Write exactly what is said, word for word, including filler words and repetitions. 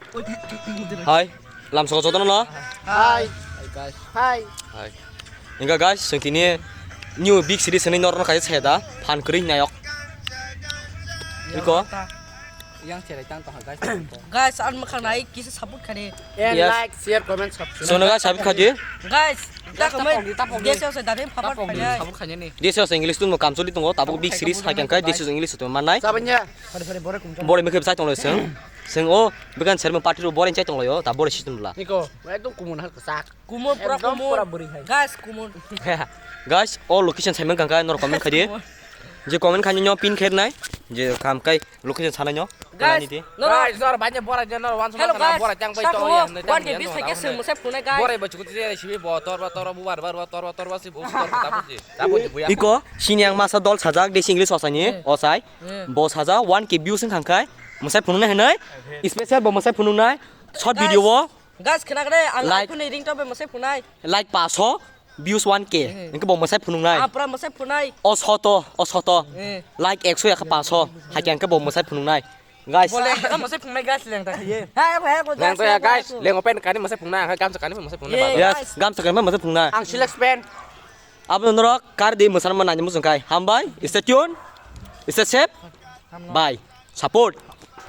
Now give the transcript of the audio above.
Hai, lamsoko jotono no? Hai. Hai. Hai. Hingga guys, chwng tini new big series hwnwi norokno kaisa saya da, phan kwrwi nayok. Iko? Yang cherai tang tong guys. Guys, ang mwkhang nai kisa support khani. And Yes. like, share, comment, subscribe. Sono guys, sabit khaji. Guys, Guys, ta khamai tapong di, tapong di. Desa se dade phapat Tapong di, phai. Sabit khani ni. Desa se English tun mo kamcholi tongo, tabuk big series hai kang kai, desa se English tun manai. Sabanya. Bore mikhe bsai tong le seng. Seng o, began sermon party ro bore chai tong le yo, ta bore system la. Niko, ekdom kumun har kesak. Kumon pura Ekdom kumon. pura buri hai. Guys, kumon. Guys, o location saimang kang kai, nor comment khaji. Je comment khani nyo pin kher nai, je kam kai location sana nyo. Guys, Nani di? Noro. Guys, nor banya bora je nor wan Hello, sama guys. bora jang bai Sa to khungo, ya, ne wan jang ke ya, bis no, hai ke na, seng na. mosai phunai, guys. Bora ba chukuti ya sibi bo tor ba tor ba bubar bar ba tor ba tor ba si bo tor ba tapu si. Tapu si buya. Iko, sini ang masa dol sajak, desi English osani, Eh. osai. Eh. Bo sajak, one K views wng khang khai, mosai phunung nai hinai. Special bo mosai phunung nai. Short Guys. video o. Guys, khna kre, ang Like. iPhone ni ring to be mosai phunai. Like paso. Views one K, Eh. engke bo mosai phunuknai. Ah, pura mosai phunai. O soto, o soto. Eh. Like ekso ya khe paso. Hakhe engke bo mosai phunuknai. Guys. Bole, mosai phungnai guys leng ta ye. Hai, hai, ko Leng ta ya guys, leng open kani mosai phungnai, hai gamsa kani mosai phungnai Ye. ba. Yes, Guys. gamsa kani mosai phungnai. Ang select pen. Abo norok kar di mosai ma nani musung kai. Hambai, stay tune. Stay safe. Bye. Support.